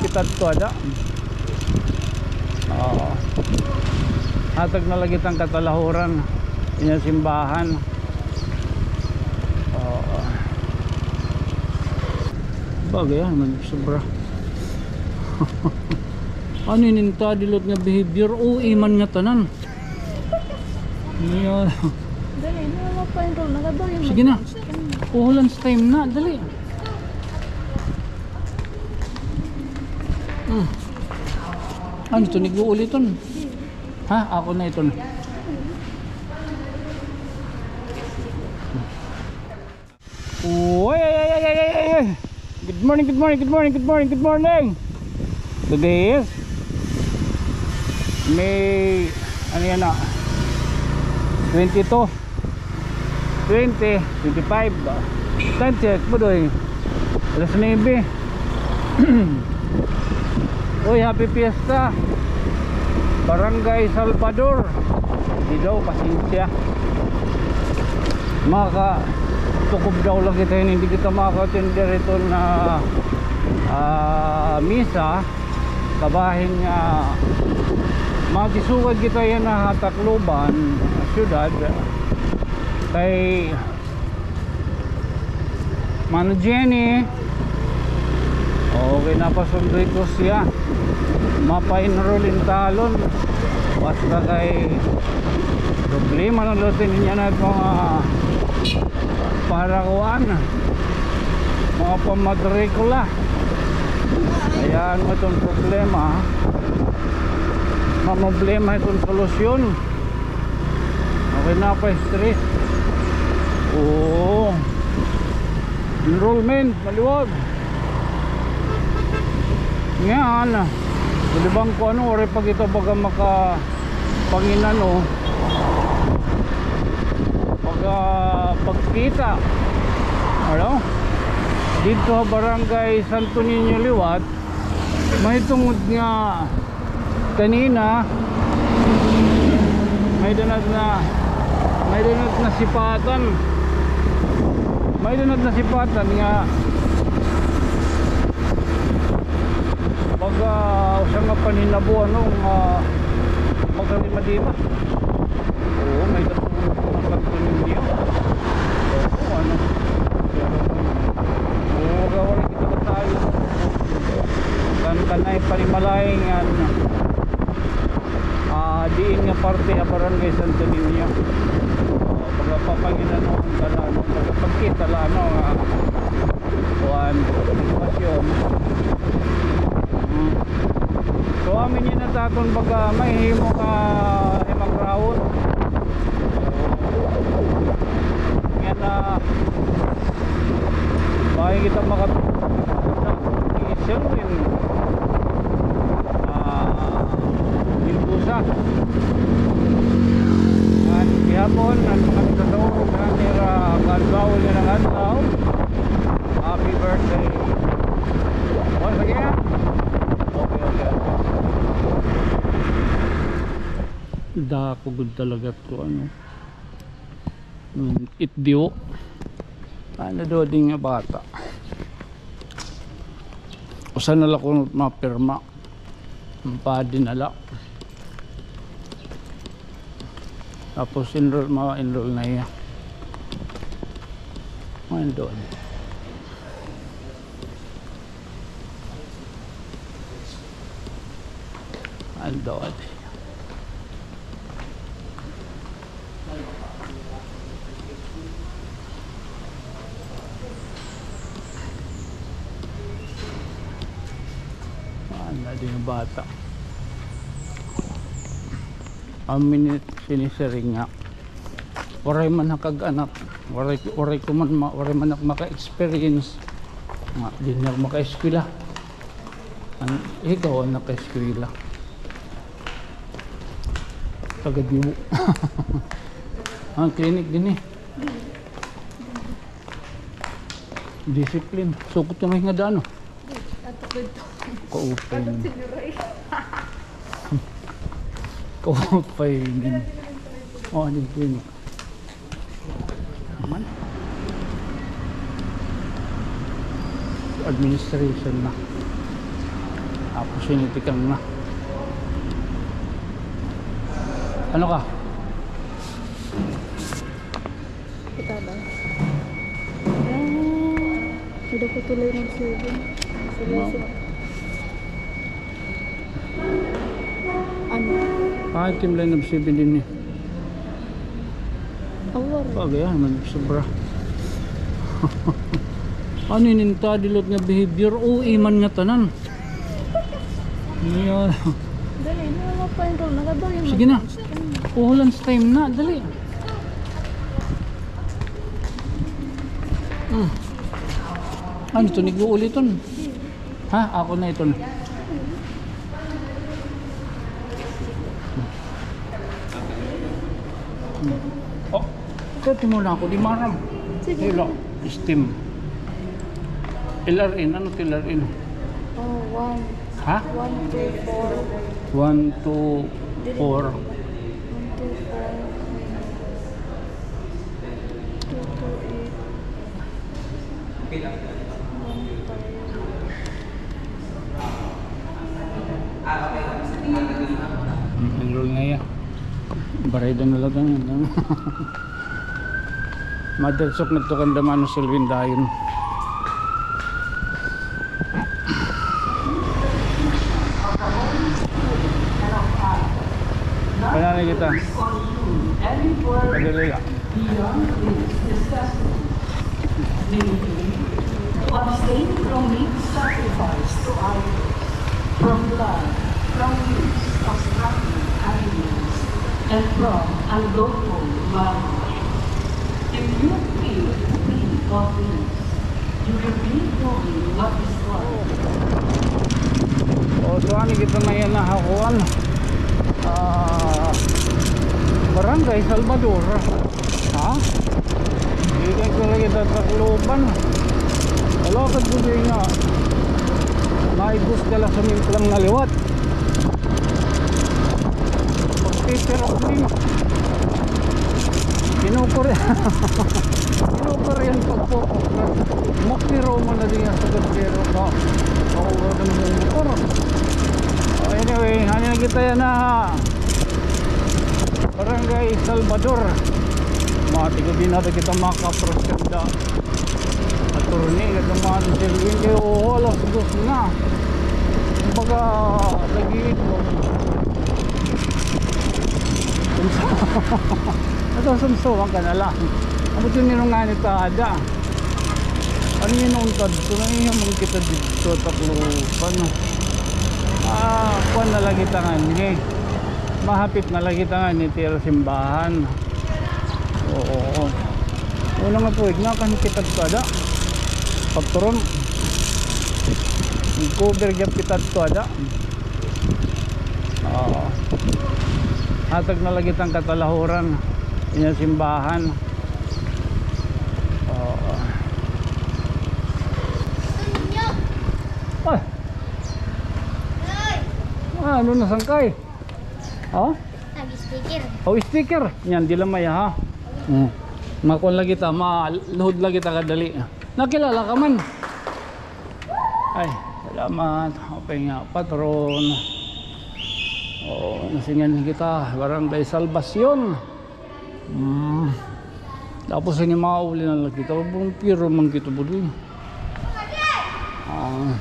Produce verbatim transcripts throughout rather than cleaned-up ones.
Kita to ada. Oo. Hatag na lagi tang katalahuran. Inya simbahan. Oo. Bagay, ah, man, sobra. Ano ini, tadilot nga behavior? O, iman nga tanan. Ano yan? Dali na, ma-enroll na ka daw. Sige na. O, lunch time na. Dali. Hmm. Ano ito? Nag-uuliton? Ha? Ako na ito. Uy, ay, ay, ay. Good morning, good morning, good morning, good morning, good morning. Today is May, ano yan na? Twenty-two. Twenty, twenty-five. Time check, Budoy. Alas nuebe. Uy, happy fiesta. Barangay Salvador. Di daw, pasensya. Maka, tukob daw la kita, hindi kita maka-attend diri na, ah, misa. Kabahin nga makisugad kita yana ha Tacloban, syudad. Kay Mano Jenny. Okay, napasundoy ko siya. Mapa-enroll in talon. Basta kay problema na lote niya na mga para kuan. Mga pamatrikula. Ayan mo itong problema. Maproblema itong solusyon. Okay na pa, stress. Oo. Enrollment, maliwag. Ngayon, pwede bang ko ano, ori pa kita baga maka panginano, baga pagkita. Ano? Dito sa Barangay Santo Niño liwat, mahitungod nga kanina, may danat na, may danat na sipatan. May danat na sipatan nga baga usa nga panhinabo, ano, nga magkalima-lima. Oo, may katulog ko ng pagtunin niyo. Oo, ano. Pero, oo, wala kita ka tayo. Kan kanay panimalay nga, ano, ah, diin nga parte ha Barangay Santo Niño. Ah, pagpapanginan ang tanan, pagpagkita la, ano, nga kuan, sitwasyon. Mm. So, amin yun ang taton baga mahihimo nga himagraon. Nga na, bakit kita makat-, Sherwin, ah, Mendoza. Ngan gihapon, an mga nagsasauro nga nira kaadlaw nga nag-adlaw. Happy birthday. Once again. Okay, okay, okay. Dako gud talaga to, ano. Hmm, itdiw. Ano daw din nga bata? Usa na la kuno mapirma. Ang padi na la. Tapos enroll, ma-enroll na hiya. Ma-enroll. Andon. Ano din nga bata? Amin ni sinisiring nga waray man nakag-anak, waray, waray ko man ma-, waray man ak maka-experience nga di na maka-eskwela. An, ikaw an naka-eskwela. Taga Dibo. An clinic dinhi. Discipline. Sukot kami nga daan, oh. Ato dito. Kaupay. Ato si Leroy. Kaupay. Oh, dito yun. Man. Administration na. Tapos ini tikang na. Ano ka? Kita ba? Ah, hindi ko tuloy ng seven. Ano? Ah, itim line of seven din eh. Awar. Bagay, ah, nagsobra. Ano ini, tadi lot nga behavior? O, iman nga tanan. Ano yan? Dali, mga pa yung nakadaw yung. Sige na. Oh, lunch time na. Dali. Hmm. Ano ito? Nag-uuliton. Ha? Ako na ito na. Oh, kati mo na ako, di maram. Sige. Hello, steam. L R N, ano to L R N? Oh, one. Ha? One, two, four. One, two, four. One, two, four. Two, two, eight. Hmm, enroll na iya. Barayda na la kami. Madiretso na ito kan Damanos Elwin dayon. Kaya na kita. Padali la. Beyond this necessity, we need to abstain from meat sacrifice to idols, from blood, from use of strangled animals, and from unlawful marriage. If you fail to think of this, you will be doing what is wrong. O, so, ani kita na yan na hakuan. Ah, Barangay Salvador. Ha? Dito ko lagi sa Tacloban. Wala ka dito nga. Naibos ka lang sa mimplang na liwat. Pagpipirok niyo. Kinukuri-, kinukurian pagpupok. Makiro mo na din sa gagero ka. Makuha ka ng motor. Oh, anyway, ano na kita yan na Barangay Salvador. Mga tigo din natin kita makaprosenda. Attorney, nagkamahal si Erwin kay, oo, alas dos na. Kumbaga, nag-iitlog. Ito, sumsuman ka na lang. Amo ito nirungan ni Tada. Ano yun ang tadto? Ano yun ang kita dito? Taklupan. Ah, kuwan na lagi tangan niya eh. Mahapit na lagi tangan ni tira simbahan. Oo. Una nga tuig nga kan kita tada. Patron. Cover gyud kita tada. Oo. Hatag na lagi tang katalahuran. Inya simbahan. Oo. Ay. Ah, ano na sangkay? Oh? Nag-sticker. Oh, sticker. Yan, dila maya, ha? Hmm. Makuan lagi ta, maluhod lagi ta kadali. Nakilala ka man. Ay, salamat. Okay nga, patron. Oo, nasingan kita, Barangay Salvacion. Hmm. Tapos ini mauli na lang kita. Bumpiro man kita, budoy. Ah.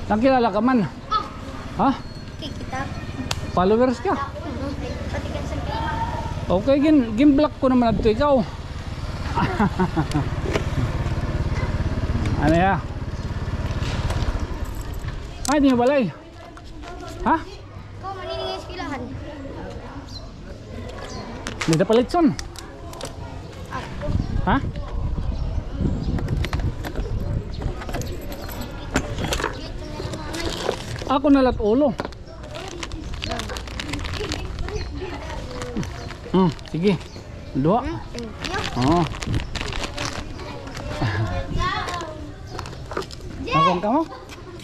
Nakilala ka man? Ha? Kikita. Followers ka? Mhm. Pati kan sa kay Ma'am. Okay, gin-, gin-block ko naman adto ikaw. Ano ya? Ay, di balay. Ha? Ikaw, maniningay eskwelahan. May da palitson. Ha? Ako na lat ulo. Hmm, sige. Duha. Hmm, thank you. Oo. Yes! Ako ang kamo?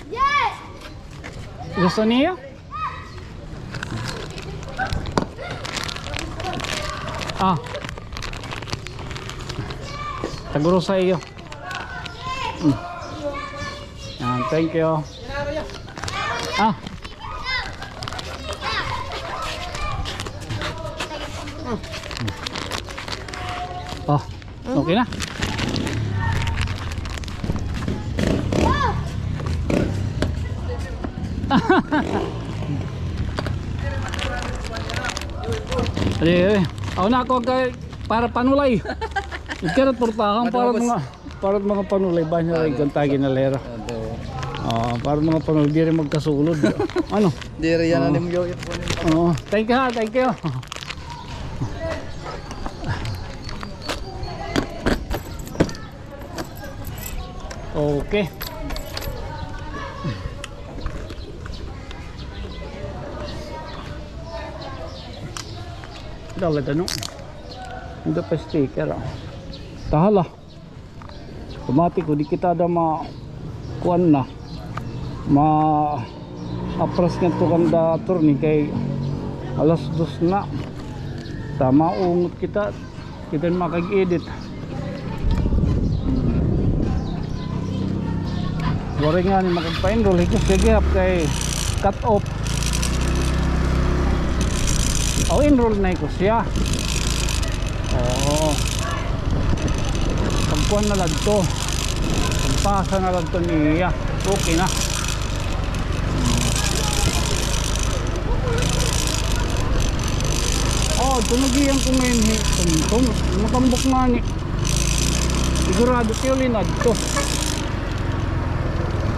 Yes! Gusto niyo? Ah. Taguro sa iyo. Mm. Yan, thank you. Ah. Oh, okay na. Ay, ay. Ako na, ako kay para panulay. Ikaw na tortahan para mga, para mga panulay ba niya, ay, gantagi na lera. Ah, para mga panulay, diri magkasulod. Ano? Diri yan, ano yung, oo. Thank you, ha, thank you. Okay. Dali, ano? Hindi pa sticker, ah. Tahala. Pamati ko, di kita da ma-, kuan na. Ma-apras nga tukan da, attorney, kay alas dos na. Tama, ungot kita. Kita na makag-edit. Waray ngani makagpa-enroll. Hikos, sige, hap kay cut off. Oh, enroll na hikos siya. Oo. Pagkuan na lang to. Pagpasa na lang to niya. Okay na. Oh, tunugian ko ngayon, he. Tumtum. Matambok ngani. Sigurado tiyo linadto.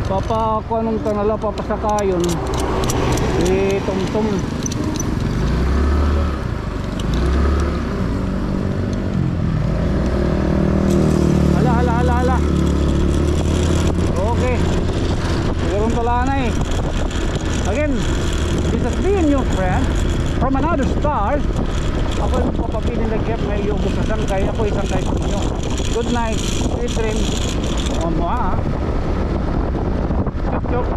Papakuanon ta na la, papasakayon. Itumtum. Hala, hala, hala, hala. Okay. Siguro talanay. Again, this has been your friend from another star. Ako yung papabilin na Jeff na iyugo sa sangkay. Ako isang kay ninyo. Good night. Sweet dreams. Mama. Chup, chup.